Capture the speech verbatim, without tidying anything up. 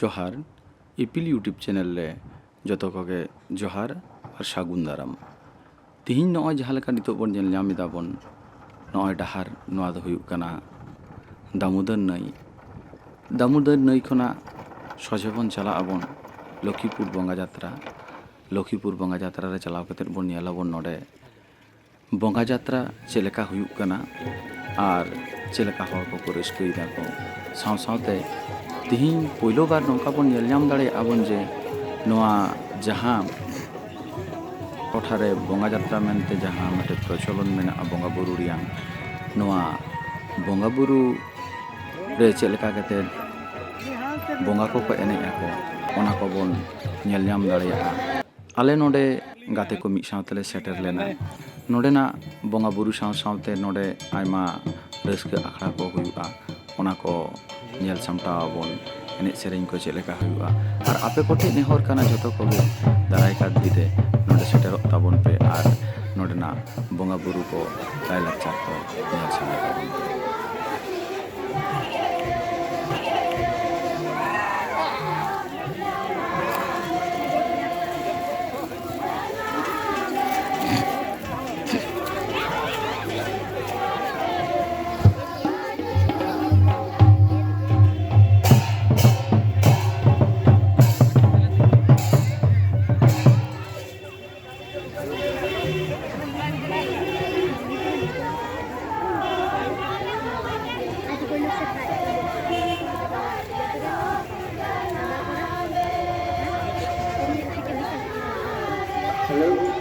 ᱡᱚᱦᱟᱨ, ᱤᱯᱤᱞ YouTube channel ᱨᱮ ᱡᱚᱛᱚ ᱠᱚᱜᱮ ᱡᱚᱦᱟᱨ ᱟᱨ ᱥᱟᱹᱜᱩᱱ ᱫᱟᱨᱟᱢ᱾ ᱛᱤᱦᱤᱧ ᱱᱚᱜᱼᱚᱭ ᱡᱟᱦᱟᱸ ᱞᱮᱠᱟ ᱱᱤᱛᱚᱜ ᱵᱚᱱ ᱧᱮᱞ ᱧᱟᱢ ᱮᱫᱟ ᱵᱚᱱ, ᱱᱚᱜᱼᱚᱭ ᱰᱟᱦᱟᱨ ᱱᱚᱣᱟ ᱫᱚ ᱦᱩᱭᱩᱜ ᱠᱟᱱᱟ ᱫᱟᱢᱳᱫᱚᱨ ᱱᱟᱹᱭ᱾ ᱫᱟᱢᱳᱫᱚᱨ ᱱᱟᱹᱭ ᱠᱷᱚᱱᱟᱜ ᱥᱚᱡᱷᱮ ᱵᱚᱱ ᱪᱟᱞᱟᱜ ᱟᱵᱚᱱ ᱞᱚᱠᱷᱤᱯᱩᱨ ᱵᱚᱸᱜᱟ ᱡᱟᱛᱨᱟ᱾ ᱞᱚᱠᱷᱤᱯᱩᱨ ᱵᱚᱸᱜᱟ ᱡᱟᱛᱨᱟ ᱨᱮ ᱪᱟᱞᱟᱣ ᱠᱟᱛᱮᱫ ᱵᱚᱱ ᱧᱮᱞ ᱟᱵᱚᱱ ᱱᱚᱰᱮ ᱵᱚᱸᱜᱟ ᱡᱟᱛᱨᱟ ᱪᱮᱫ ᱞᱮᱠᱟ ᱦᱩᱭᱩᱜ ᱠᱟᱱᱟ ᱟᱨ ᱪᱮᱫ ᱞᱮᱠᱟ ᱦᱚᱲ ᱠᱚᱠᱚ ᱨᱟᱹᱥᱠᱟᱹᱭ ᱫᱟᱠᱚ᱾ ᱥᱟᱶ ᱥᱟᱶᱛᱮ ᱛᱤᱦᱤᱧ ᱯᱳᱭᱞᱳ ᱵᱟᱨ ᱱᱚᱝᱠᱟ ᱵᱚᱱ ᱧᱮᱞ ᱧᱟᱢ ᱫᱟᱲᱮᱭᱟᱜᱼᱟ ᱵᱚᱱ ᱡᱮ ᱱᱚᱣᱟ ᱡᱟᱦᱟᱸ ᱴᱚᱴᱷᱟ ᱨᱮ ᱵᱚᱸᱜᱟ ᱡᱟᱛᱨᱟ ᱢᱮᱱᱛᱮ ᱡᱟᱦᱟᱸ ᱢᱤᱫᱴᱮᱱ ᱯᱨᱚᱪᱚᱞᱚᱱ ᱢᱮᱱᱟᱜᱼᱟ ᱵᱚᱸᱜᱟ ᱵᱩᱨᱩ ᱨᱮᱭᱟᱝ, ᱱᱚᱣᱟ ᱵᱚᱸᱜᱟ ᱵᱩᱨᱩ ᱨᱮ ᱪᱮᱫ ᱞᱮᱠᱟ ᱠᱟᱛᱮ ᱵᱚᱸᱜᱟ ᱠᱚᱠᱚ ᱮᱱᱮᱡ ᱟᱠᱚ, ᱚᱱᱟ ᱠᱚᱵᱚᱱ ᱧᱮᱞ ᱧᱟᱢ ᱫᱟᱲᱮᱭᱟᱜᱼᱟ᱾ ᱟᱞᱮ ᱱᱚᱰᱮ ᱜᱟᱛᱮ ᱠᱚ ᱢᱤᱫ ᱥᱟᱶ ᱛᱮᱞᱮ ᱥᱮᱴᱮᱨ ᱞᱮᱱᱟ᱾ ᱱᱚᱰᱮᱱᱟᱜ ᱵᱚᱸᱜᱟ ᱵᱩᱨᱩ ᱥᱟᱶ ᱥᱟᱶᱛᱮ ᱱᱚᱰᱮ ᱟᱭᱢᱟ ᱨᱟᱹᱥᱠᱟᱹ ᱟᱠᱷᱲᱟ ᱠᱚ ᱦᱩᱭᱩᱜᱼᱟ, ᱚᱱᱟ ᱠᱚ ᱧᱮᱞ ᱥᱟᱢᱴᱟᱣ ᱟᱵᱚᱱ, ᱮᱱᱮᱡ ᱥᱮᱨᱮᱧ ᱠᱚ ᱪᱮᱫ ᱞᱮᱠᱟ ᱦᱩᱭᱩᱜᱼᱟ᱾ ᱟᱨ ᱟᱯᱮ ᱠᱚᱴᱷᱮᱱ ᱱᱮᱦᱚᱨ ᱠᱟᱱᱟ, ᱡᱚᱛᱚ ᱠᱚᱜᱮ ᱫᱟᱨᱟᱭ ᱠᱟᱱ ᱫᱤᱱ ᱨᱮ ᱱᱚᱰᱮ ᱥᱮᱴᱮᱨᱚᱜ ᱛᱟᱵᱚᱱ ᱯᱮ ᱟᱨ ᱱᱚᱰᱮᱱᱟᱜ ᱵᱚᱸᱜᱟ ᱵᱩᱨᱩ ᱠᱚ, ᱞᱟᱭᱼᱞᱟᱠᱪᱟᱨ ᱠᱚ ᱧᱮᱞ ᱥᱟᱸᱜᱮ ᱛᱟᱵᱚᱱ ᱯᱮ᱾ Hello.